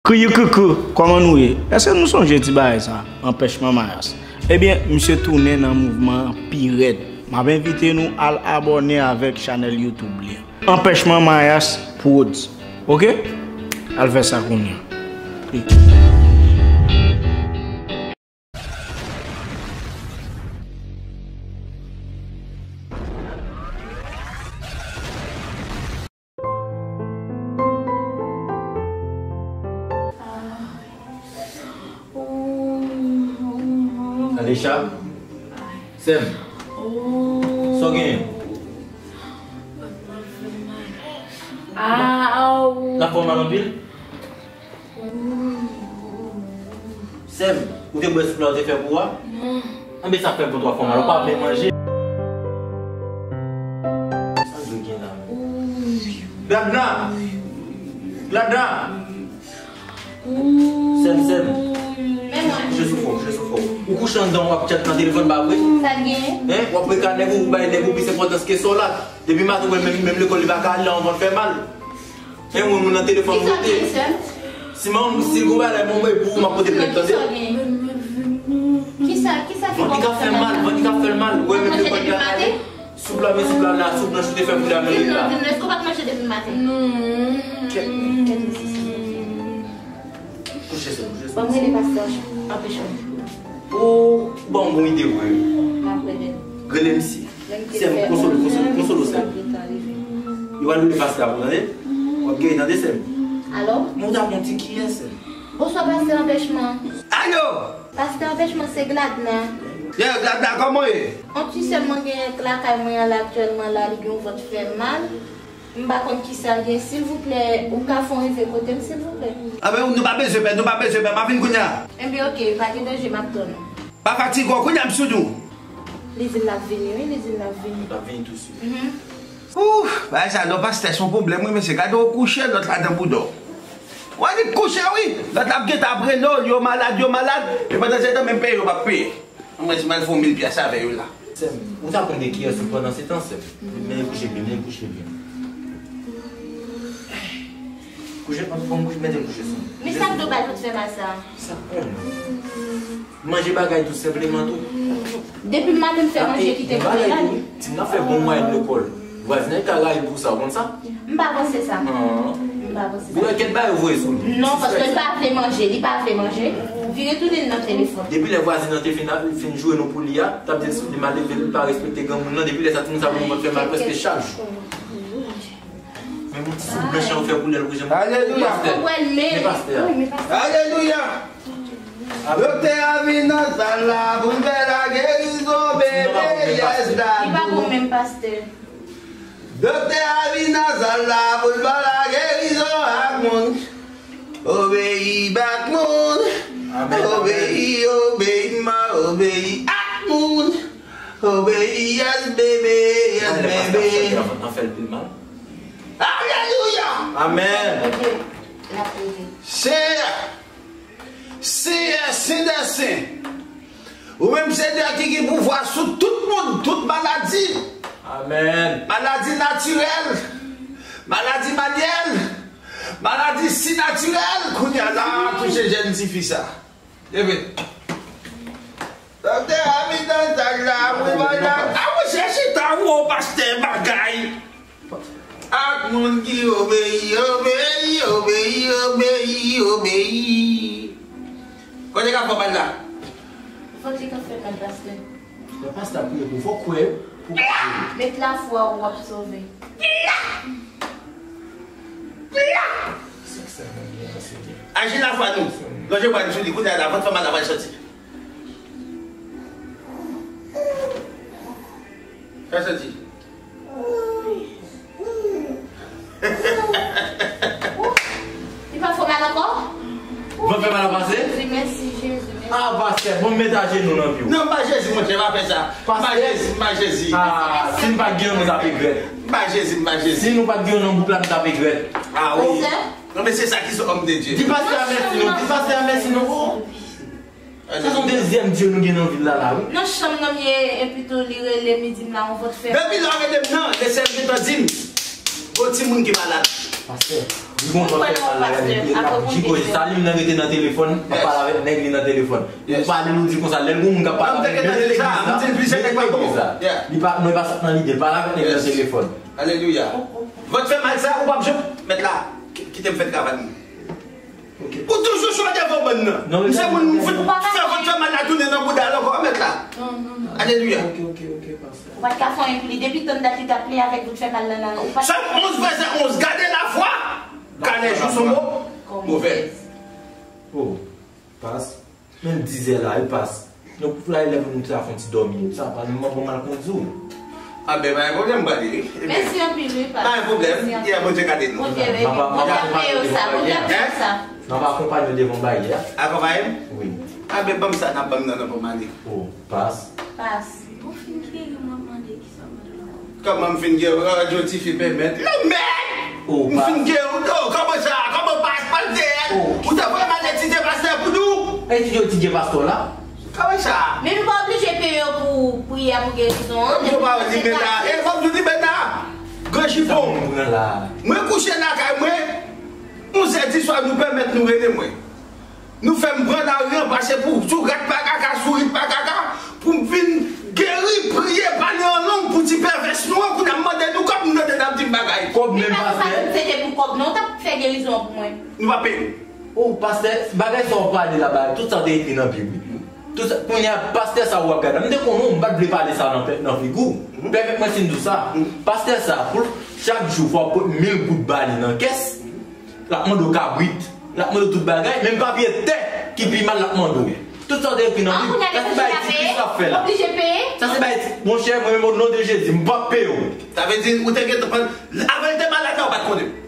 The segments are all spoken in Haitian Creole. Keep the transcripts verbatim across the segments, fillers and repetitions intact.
Kriyikriku, kòman nou ye? Èske nou sonje ti bagay sa? Anpèchman mayas. Ebyen, misye tounen nan mouvman an pi rèd. M ap envite nou al abòne avèk chanèl YouTube li an. Anpèchman Mayas Prodz. Oke? Al fè sa kounye a. Alecha? Sè m? Sa w genyen? L ap fè w mal anpil? Sè m, ou te bwè soup la ou te fè pou ou a? Anben sa k fè vant ou ap fè w mal, ou pa vle manje? Sa dwe gen la menm? Gladna! Gladna! Sè m, sè m. Kouche sou fò, kouche sou fò. Ou kouche anndan w ap tchat nan telefòn, pa vre? Sa l genyen? Hen? W ap rekane pou ou bay nèg ou plis enpòtans ke sa w la. Depi maten w wè menm, menm lekòl li pa ka al la, yon vant fè mal. E mwen, mwen nan telefòn mwen rete. Kisa w gen, sè m? Si m, si l gon bagay la, mwen, mwen, pou ou, m ap pote plent, tande? Kisa w gen? Kisa, kisa ki fè w fè mal? Vant li ka fè l mal, vant li ka fè l mal. Ou wè menm lekòl li pa ka ale. Soup la, men soup la la, soup nan choute fè bouda nan lit la. Di m, di m, èske w pa t manje depi maten? Non. Kèt. Kouche sou, kouche sou. Ban m rele pastè, anpeche m. Ou ban m bon ide vre. M ap rele. Rele misye. Sè m, konsole, konsole, konsole w, sè m. Yo pral rele pastè a pou tande. W ap geri tande, sè m. Alo? Mwen ta konn ti kiyès, sè m. Bonswa, pastè Anpèchman. Alo! Pastè Anpèchman, se Gladna. Ye, Gladna, kòman w ye? On ti sè m mwen genyen ak lakay mwen an la aktyèlman la, li gen yon vant fè mal. M pa konn kisa l gen. Silvouplè, ou ka fè yon rive kote m, silvouplè? Anben, nou pa bezwen pè, nou pa bezwen pè. M ap vin kounye a. Enben, oke, pa gen danje, m ap tann ou. Pa fatige w, kounye a m sou nou. Li di l ap vini, wi, li di l ap vini. L ap vini touswit. Mhm. Ouf, bagay sa non, pastè, se yon pwoblèm, wi, mesye. Gade w kouche, lòt la nan bouda w. Wè li kouche, wi. Lòt la ap gentan ap rele w, yo malad, yo malad. E pandan se tan, menm peye yo p ap peye. Mwen di m al fè yon mil pyès avè yo la. Sè m, ou ta konn de kiyès ou pandan se tan, sè m. Men kouche byen, men kouche byen. Kouche, fò m kouche, mete kouche sou. Men sa k do bay pou t fè mal sa? Sa k pran? Manje bagay tou senpleman tou. Depi m ale m fè manje kite kote la. Ti m nan fè bon mwayèn lekòl. Vwazinaj ka rayi l pou sa, ou konn sa? M pa panse sa. M pa panse sa. Ou wè kèt bagay yo voye sou li. Non, paske l pa vle manje, li pa vle manje. Vire tounen nan telefòn. Depi lè vwazin nan te fin, fin joure nou pou li a, t ap di l sou li mal elve, li pa respekte granmoun nan. Depi lè sa, timoun sa gon vant fè mal prèske chak jou. Men yon ti soup blanch an fè koulè l wouz. Alelouya. Pastè. Men pastè a. Alelouya. Doktè a vin nan sal la pou l fè lagerizon bebe, yes, dadou. Li pa bon menm, pastè. Doktè a vin nan sal la pou l fè lagerizon ak moun. Obeyi ak moun. Amèn, amèn. Obeyi, obeyi, m a obeyi ak moun. Obeyi, yes, bebe, yes, bebe. An fè l pi mal. Alelouya! Amèn. Senyè, Senyè, Sen dè Sen, ou menm Senyè ki gen pouvwa sou tout moun, tout maladi. Amèn. Maladi natirèl, maladi manyèl, maladi sinatirèl, kounye a la, touche jèn tifi sa. Leve. Doktè a vin nan sal la pou l bay la. A, monchè, chita, ou, pastè, bagay. Ak moun ki obeyi, obeyi, obeyi, obeyi, obeyi. Kote ka fè mal la? Vant li ka fè mal, pastè. Lè pastè ap priye pou ou, fò w kwè pou w ka priye. Met lafwa ou, w ap sove. Aji lafwa nou. Lonje bra nou sou li. Kounye a la, vant fè mal la pral soti. Sa sa di? Li pa fè w mal ankò? Vant fè mal an pase? Jezi, mèsi, Jezi, mèsi. Ah, pastè, bon, m met ajenou nan pye w. Non, m pa Jezi, monchè, pa fè sa. M pa Jezi, m pa Jezi. Ah, si m pa t gen nou, n ap regrèt. M pa Jezi, m pa Jezi. Si nou pa t gen nou nan gwoup la, n t ap regrèt. Ah, wi. Pastè? Non, men se sa ki se homme de Dieu. Di pastè a mèsi non, di pastè a mèsi non. Sa se yon dezyèm Dye nou gen nan vil la, la, wi. Nan chanm nan m ye, e pito li rele m, li di m la, yon vant fè. Depi lè w rele m nan, Lesenyè gentan di m, gon timoun ki malad. Pastè, Di konsa w fè mal la, gade, l ap jigoje. Salim nan rete nan telefòn, l ap pale avèk nèg li nan telefòn. Ou pale, nou di konsa, lè l gen moun k ap pale avèl, mennen legliz la, mennen legliz la. Li pa, non, li pa sot nan lide, pale avèk nèg nan telefòn. Alelouya. Vant fè mal sa, ou p ap janm, mèt la, ki- kite m fè travay mwen. Ou toujou cho devan bann nan. M se moun, m fè vant fè mal la tounen nan bouda l ankò, mèt la. Alelouya. Ou pa t ka fè anyen pou li. Depi tann dat li t ap plenyen avèk vout fè mal lan nan. Ou pa t Sòm onz, vèsè onz, gade lafwa, ka lè jou son mo movè. Oh, pas. Menm dizè la, wi, pas. Nou pou fè lè pou nou ta fè yon ti dòmi, sa pa menm bon mal kondui w. A ben, pa gen pwoblèm, m prale, wi. Mèsi anpil, wi, pas. Pa gen pwoblèm. Bondye ap peye w sa, Bondye ap peye w sa. N ap akonpaye w devan baryè a. Akonpaye m? Wi. A ben, ban m sa n ap ban m nan, nan pou m ale. Oh, pas. Pas. Ou fin geri, m ap mande kisa w mande la. Kòman m fin geri? Radyo tifi pèmèt. Lanmèd! M fin geri. Oh, kòman sa? Kòman pas? Pas deyè. Ou te vrèman etidye pastè pou nou? Etidye, etidye pastè la. Kòman sa? Men nou pa oblije peye yo pou priyè pou gerizon an. Yo pa li mèt la. E fòk nou di mèt la. Gran jipon. Mwen kouche lakay mwen. Onzè di swa nou pèmèt nou rele mwen. Nou fè m pran lari an, pase pou sou rat pa kaka, sou rit pa kaka, pou m vin geri, priye, pale an lang pou ti pèvès nou an, kounye a m mande nou kòb, nou tande n ap di m bagay. Kòb menm pastè. Se te pou kòb non, w t ap fè gerizon an pou mwen. Nou pa peye nou. Oh, pastè, bagay sa w pale la, bagay, tout sa te ekri nan Bib, wi. Tout sa, kounye a, pastè sa w ap gade. M te konnen w, m pa t vle pale sa nan, nan figi w. Pèmèt mwen fin di w sa. Pastè sa, pou chak jou, fò w pot mil goud ba li nan kès. L ap mande w kabrit. L ap mande w tout bagay. Menm papye tè ki pi mal l ap mande w. Tout sa w te ekri nan Bib. Sa se bagay ti kris l ap fè la. Sa se bagay ti, monchè, mwen menm, o non de Jezi, m p ap peye w. Sa vle di, ou te gentan, avan l te malad la, ou pa t konnen.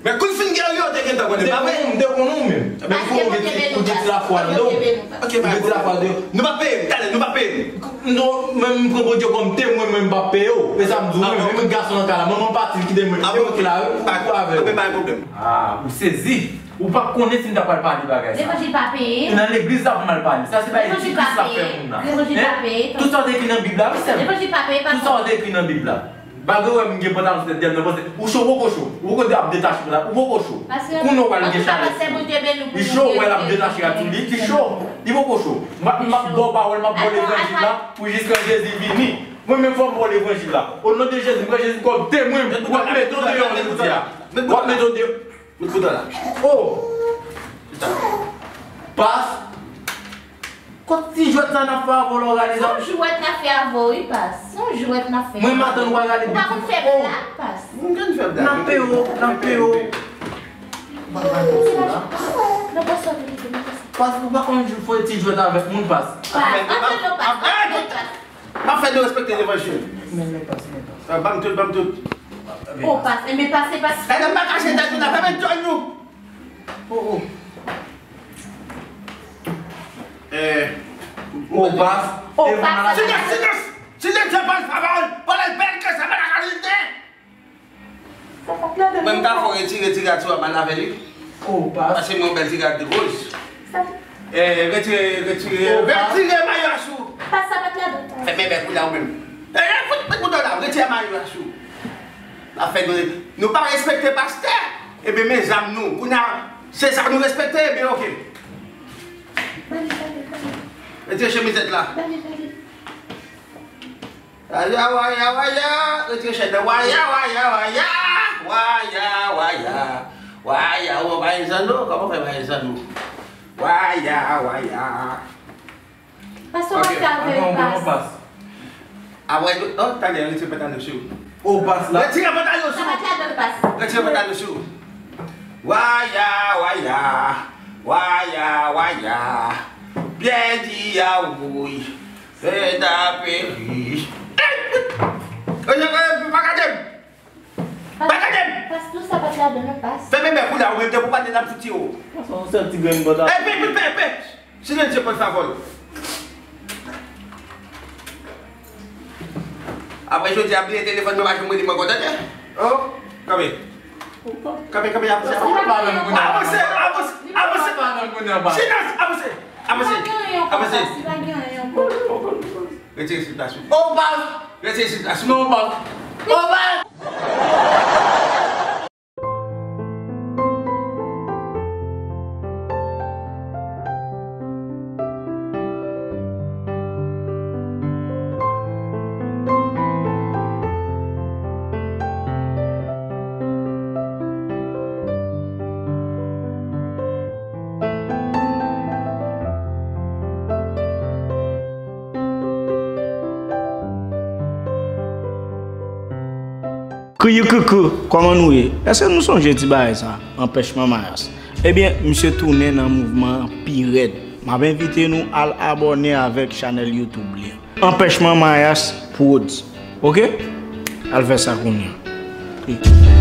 Men kou l fin geri, ou te gentan konnen, pa vre? M te konnen w menm. Men fò w gen ti, ou gen ti lafwa ladan w. Ok, ou gen ti lafwa ladan w. Nou p ap peye m, talè, nou p ap peye m. Non, men m pran Bondye kòm temwen, mwen m p ap peye w. E sa m di w, mwen, menm gason nan kay la, manman pati, li kite mwen. E mwen ki la, wi, ou avè w. Anben, pa gen pwoblèm. Ah, ou sezi. Ou pa konnen si m ta pral pale bagay sa. Levanjil pa peye. E nan legliz la pou m al pale. Sa se bagay ti kris l ap fè moun la. Levanjil pa peye. Tout sa w te ekri nan Bib la, wi, sè m. Levanjil pa peye, pa. Tout sa w te ekri nan Bib la. Bagay wè m gen pantalon sou tèt dèyè m nan panse. Ou cho, ou poko cho. Ou poko ap detache la, ou poko cho. Kounye w pral gen chalè. Li cho, wè l ap detache rad sou li, li cho. Li poko cho. M ap, m ap ba w pawòl, m ap ba w levanjil la, pou jiskan Jezi vini. Mwen menm fò m ba w levanjil la. O non de Jezi, m pran Jezi kòm temwen m. W ap mete w deyò jodi a. W ap mete w deyò. Met bouton la. Oh! Pas. Kot ti jwèt sa n ap fè avè w la, w rale zam? Se yon jwèt n ap fè avè w, wi, pas. Se yon jwèt n ap fè. Mwen m atann w al rale bouton. Ou pa konn fè blag, pas. M konn fè blag. N ap peye w, n ap peye w. Ou pa konn konsa la. Non, pas, sa vle di, non, pas. Pas, ou pa konn fè ti jwèt avèk moun, pas. Pas, antre non, pas, antre, pas. M ap fè nou respekte levanjil. Men, men, pas, men, pas. Ah, ban m tout, ban m tout. Oh, pas, men, pas, se pas. Gade, m pa kache tèt nou, n ap fè men tòy nou. Oh, oh. Eh. Oh, pas. Oh, pas. Silans, silans. Silans, se pa l, pa pawòl. Pawòl bèl ke sa, pa la kalite. Mwen, m ta fè w retire ti rad sou w, m al lave li. Oh, pas. Pase mwen yon bèl ti rad woz. Eh, retire, retire, retire mayo a sou. Pas, sa pa t ladan. Fèmen bèk ou la ou menm. Eh, eh, fout, fout bouton la, retire mayo a sou. N ap fè nou, nou pa respekte pastè. Ebyen, men zam nou. Kounye a, se sa nou respekte, ebyen, oke. Retire chemizèt la. Waya, waya, waya, retire chèn nan. Waya, waya, waya, waya, waya, waya, ou pa gen zanno, kòman fè pa gen zanno? Waya, waya. Pastè, ou pa fè avè l, pas. Apre, oh, talè, retire pantalon sou. Oh, pas la. Retire pantalon sou. Sa pa t ladan l, pas. Retire pantalon sou. Waya, waya, waya, waya. Pyè di a wouy. Fè taperi. Ey! Ey, ey, ey, pa gade m! Pa gade m! Pas, tou sa pa t ladan, non, pas. Fèmen bèk ou la, ou menm, depi w pale, n ap fouti w. Pas, yon sèl ti grenn bòt a. Ey, pe, pe, pe, pe! Silencio, por favor. Apre jodi a, bliye telefòn mwen, pa janm rele m ankò, tande? Oh, kanpe. Kanpe, kanpe, avanse, avanse, avanse, avanse. Silans, avanse, avanse, avanse. Retire silvouplè. Oh, pas. Retire silvouplè. Non, pas. Oh, pas. Kiyikiki, kòman nou ye? Èske nou sonje ti bagay sa? Anpèchman Mayas. Ebyen, misye tounen nan mouvman an pi rèd. M ap envite nou al abòne avèk chanèl YouTube li an. Anpèchman Mayas Prodz. Oke? Al fè sa kounye a.